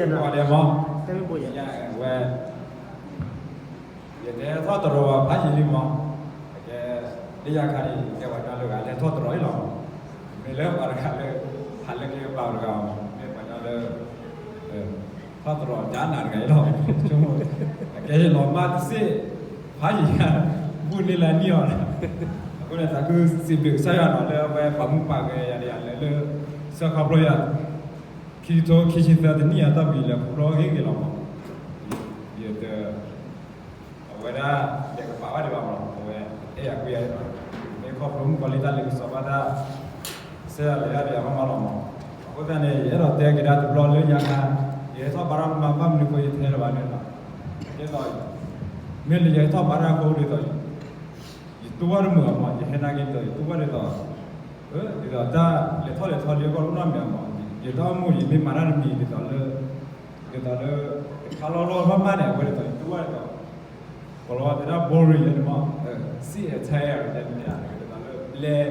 တဲမ့ၢ်ဘိယၤ, ဝဲ ယတဲထီၣ်တရီၤဘၣ်ဖးယံာ်လံမး, ကဲ လၢယၤခါန့ၣ် ယတဲပှၤကညီလၢဂၤလဲၤထီၣ်တရီၤအံၤလီၤ, မ့ၢ်လၢပှၤတဂၤလၢ ဟးလၢက့ၤပာ်တဂၤအီၤ, မ့ၢ်ပှၤကညီလၢ ထီၣ်တရီၤကနးတဂၤအံၤလီၤ, ဆိကမိၣ် ကဲယလီၤမၢ်တစ့ၣ် ဖးယံာ်ယၤ ဘူၣ်န့ၢ်လၢနံၣ်အီၤ, အဃိန့ၣ် သးခုစံးဘျုးကစၢ်ယွၤနီၤ လၢအဝဲပာ်မူပာ်ဂဲၤယၤဒီးယၤလၢ လၢ ဆၢခီဖျိယၤ ခံကထိခံဆံသၢတနံၣ်အတီၢ်ပူၤ ယလဲၤခီဖျိဂ့ၤဂ့ၤလီၤမး, ယတ အဝဲဒၣ် ယကပာ်ဘၣ်ဒံးဘၣ်မး အဝဲ အဲၣ်ယၤကွံယၤ, မ့ၢ်ခီဖျိမုၣ်ကီၤလံၢ်တၢ်လ့ပစီဘၣ်တၢ် ကစၢ်ယွၤလဲၤတၢ်ဒီးယၤမးမးလီၤမး, အဃိသတးန့ၣ် ယအဲၣ်ဒိးတဲက့ၤဒၣ်တဘျီလၢညါခါ, ယဟဲထီၣ်ဘါထီၣ်မး ဘၣ်မနုၤဃိယတဟဲလၢၤဘၣ်န့ၣ်လီၤ, ဒ်သိး မ့ၢ်လၢယဟဲထီၣ်ဘါထီၣ်အဃိဒ်သိး ယတူၢ်ဘၣ်တမုာ်အီၤမး, ယဟဲနာ်က့ၤဒ်သိး ယတူၢ်ဘၣ်ဒ်သိး ဒ်သိးတၢ်လဲၤထီၣ်လဲၤထီလံအဂီၢ်တအိၣ်နီတမံၤအီၤမး, ယတၢ်အိၣ်မူ ယမ့ၢ်မၤတၢ်တမံၤဒ်သိးလၢ ဒ်သိးလၢ တခါလီၤလီၤမးမးန့ၣ် အဝဲဒ်သိးယတူၢ်ဘၣ်ဒ်သိး ကိးလီၤဝဲတဲဒၣ် boring န့ၣ်မး, sick and tired န့ၣ် ဒ်သိးလၢ ဘျဲး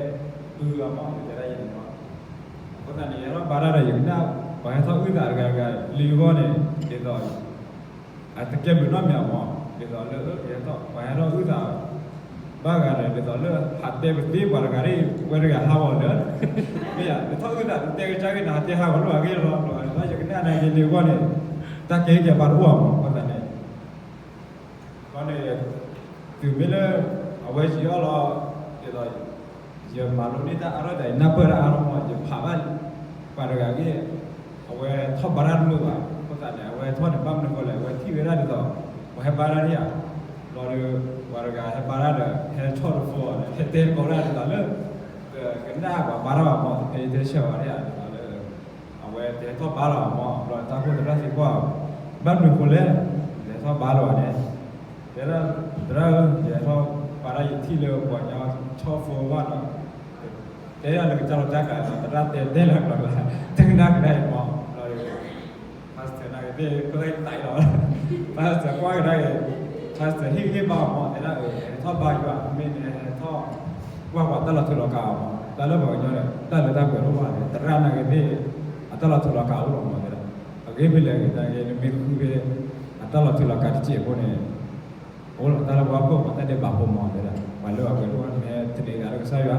ပုၢ်အီၤမး ယတဲဒၣ်ယဲန့ၣ်မး, အဃိသတးန့ၣ် ယဟဲထီၣ်ဘါထီၣ်ဒီး ယကနၣ် ပှၤဟဲထီၣ်အုၣ်သးတဂၤတဂၤလံအဂီၢ်န့ၣ် ဒ်သိး အတကဲဘျုးနီတမံၤအီၤမး, ဒ်သိးလၢ ယဟဲထီၣ် ပှၤဟဲထီၣ်အုၣ်သး ဘၣ်ဂၤဒီး ဒ်သိးလၢ ဟးတဲပသ့ပှၤတဂၤဒ် ဝဲတဂၤဟးဂီၤလၢ မ့ၢ်ယၤ နထီၣ်အုၣ်သး နတဲကစၢ်ဂ့ၤ နဟးတဲဟးဂီၤလၢအဂ့ၢ်လီၤ, ဒီးယကနၣ်နာ်က့ၤလံအဂီၢ်န့ၣ် တၢ်ကဲကဲပှၤတအိၣ်အီၤမး, အဃိသတးန့ၣ် ဘျီန့ၣ် တုၤမ့ၢ်လၢ အဝဲယံာ်အီၣ်လီၤ ဒ်သိး ယမၤလိန့ၢ်တၢ်အါထီၣ်တၢ်အံၤ နၢ်ပၢၢ်တၢ်အါထီၣ်မး ယဖးဘၣ် ပှၤတဂၤဂ့ၢ် အဝဲထီၣ်ဘါတၢ်တမုာ်ဘၣ်, အဃိသတးန့ၣ် အဝဲထီၣ်န့ၣ် ဘၣ်မနုၤဃိလဲၣ် အဝဲထံၣ်ဝဲဒၣ်ဒ်သိး ပှၤဟဲဘါတၢ်ဒ်ယၤ, ဘျီဒီး ပှၤတဂၤဟဲဘါတၢ်ဒီး ဟဲထီၣ်တဖိအီၤဒီး ဟဲတဲကိးဒၣ်ဒ်သိးလၢ ကနၣ်ပှၤဘါတၢ်ဘၣ်မး ဖဲယတဲဆၢဝဲဒ်ယၤဒ်သိးလၢ အဝဲတဲထီၣ်ဘါလီၤမး ဘျီတၢ်ခိၣ်သရၣ်သံကွၢ်အီၤ ဘၣ်မနုၤဃိလဲၣ် လဲၤထီၣ်ဘါလီၤဘၣ်န့ၣ် တဲဒၣ် သရၣ်ဧၢ ယလဲၤထီၣ်ဘါတၢ် ယထံၣ်လၢပှၤကညီဆီၣ်ဖိဝၣ်ဒီး တဲဒၣ်လၢကစၢ်လီၤတၢ်ကျါဒီး သရၣ်တဲတဲလၢကျါ တကနၣ်ကဒါအံၤမး ဘျီဒီး pastor နာ်က့ၤသ့ၣ် ကသံၣ်သးအံၤလီၤ pastor ကွၢ်ကဒါက့ၤ pastor ဟ့ၣ်ဂံၢ်ဟ့ၣ်ဘါအီၤမး တဲဒၣ် ဟဲထီၣ်ဘါယွၤ မ့ၢ်နဟဲထီၣ် ကွၢ်ကွၢ်တၢ်လီၤထူလီၤကးအီၤမး တၢ်လၢပှၤကညီန့ၣ် တၢ်လၢတၢ်ပှဲၤတအိၣ်ဘၣ်န့ၣ် သရၣ်နာ်က့ၤသ့ၣ် အတၢ်လီၤထူလီၤကးအိၣ်လီၤမး တဲဒၣ် အဂ့ၢ်ဖဲလဲၣ်ဂ့ၤ နာ်က့ၤ နမ့ၢ်ဃုဖဲ အတၢ်လီၤထူလီၤကးတစဲးဖိန့ၣ် အိၣ်လီၤတၢ်လၢပှၤဖှီၣ်မး တၢ်ဒဲးဘးဖိမး တဲဒၣ် ပှၤလၢအပှဲၤတအိၣ် နဟဲသန့ၤသးလၢကစၢ်ယွၤ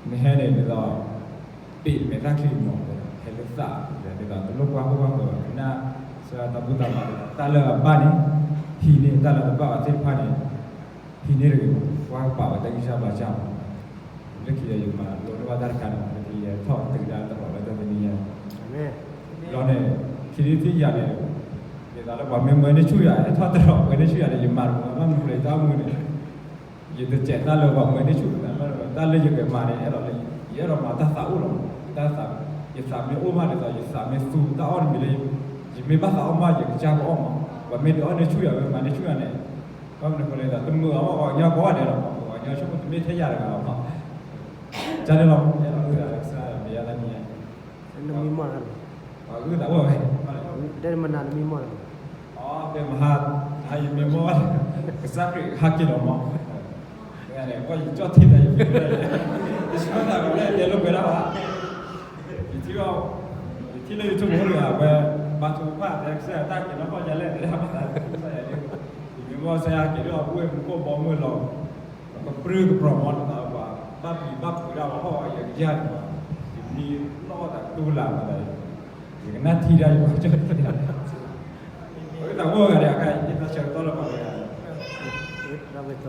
နဟဲန့ၣ်ဒ်သိး ပ့ၤမဲာ်သၣ်ချံမး တဲဒၣ် ဟဲလၢသး ဒ်သိးတလိၣ်ကွၢ်ဖှိၣ်ကွၢ်ဃၢၤဘၣ် ကနၣ် ကစၢ်ယွၤတၢ်ဘူၣ်တၢ်ဘါ တၢ်လၢအဘၣ်န့ၣ် ဟံးန့ၢ် တၢ်လၢတဘၣ်အီၤသ့ၣ်တဖၣ်န့ၣ် ဟံးန့ၢ်တဂ့ၤမး ကွၢ်ပာ်ဝဲတၢ်ဂံၢ်စၢ်ဘါစၢ်မး လၢခံဒီးယမၤလိန့ၢ်ဘၣ်တၢ်တခါန့ၣ် လၢခံယထီၣ်တုၤဒၣ်တရီၤလၢတၢ်တနံၤညါ ဘျီန့ၣ် ခံထံၣ်ယၤန့ၣ် ဒ်သိးလၢပှၤမ့ၢ်မၢန့ၢ်ဆူၣ်ယၤ ဟဲထီၣ်တရီၤမၢန့ၢ်ဆူၣ်ယၤန့ၣ် ယမၤတမုာ်ဘၣ် ဘၣ်မနုၤဃိလဲၣ် ယတၢ်အိၣ်မူန့ၣ် ယတစဲးတၢ်လၢပှၤမၢန့ၢ်ဆူၣ် တၢ်လၢယကမၤန့ၣ် အဲၣ်ဒိးလၢ ယအဲၣ်ဒိးမၤတၢ်သးအိၣ်လီၤ တၢ်သး ယသးမ့ၢ်အိၣ်မးဒ်သိး ယသးမ့ၢ်သူတၢ်အီၣ်တမံၤလၢ ယမ့ၢ်ဘၣ်သးအီၣ်မး ယကစၢ်ကအီၣ်မး ပှၤမ့ၢ်တအီၣ်န့ၢ်ဆူၣ်ယၤ မ့ၢ်မၤန့ၢ်ဆူၣ်ယၤန့ၣ် ဘၣ်မနုၤဃိလဲၣ် တမုာ်အီၤမး ပှၤကညီကိးဂၤဒဲးလီၤ ပှၤကညီဆိကမိၣ်တမ့ၢ်ထဲယၤတဂၤလီၤမး ကန့ၣ်လီၤ အဲၣ်ဒိးအုၣ်သးလၢကစၢ်ယွၤမ့ၢ်ယါတၢ်နံၤညါ နမံမီၢ်တၢ်လဲၣ် ပှၤအုၣ်သးအိၣ်ဝဲ တဲမနၤနမံမီၢ်တၢ်လဲၣ် အတဲမဟါ ဟါယမံမီၢ် ကစၢ်ခရံာ်ဟးက့ၤလီၤမး မ့ၢ်န့ၣ် ကွၢ်ယကၠီၣ်ထံၣ်တၢ်ယဖံး ယဆၢသးကလဲၣ် တဲလိာ်ကွဲဒၣ်ဘၣ် ယထံၣ်လီၤ ယထံၣ်လၢ YouTube တဂၤ အဝဲ ဘါထုကဖၣ် တဲကစၢ်ယွၤတၢ်ကဲၤနီၢ်ကီၢ်ယလဲၣ် တဲဒၣ်ဘၣ် ကစၢ်ယွၤလၢ ယမံမီၢ်စဲဟးက့ၤဒီး အဝဲမူခိၣ်ဘီမုၢ်လီၤ ကပြုၢ်ကပြီၤမး တသးပှၤ ဘၣ်ပျံၤဘၣ်ဖုးဒၣ်ဝဲ ဟီၣ်ဝဲယကယၢ်န့ၣ် ယမံလီၤတၢ်တူၢ်လၢ်မး ယကနၣ်ထံၣ်ဒၣ်ယကၠီၣ်ထံၣ်ဒၣ် ပသးဝဲဂၤဒၣ်အခါ ယတၢ်ဆၢကတီၢ်လၢပှၤဂၤ တၢ်ဝဲတီ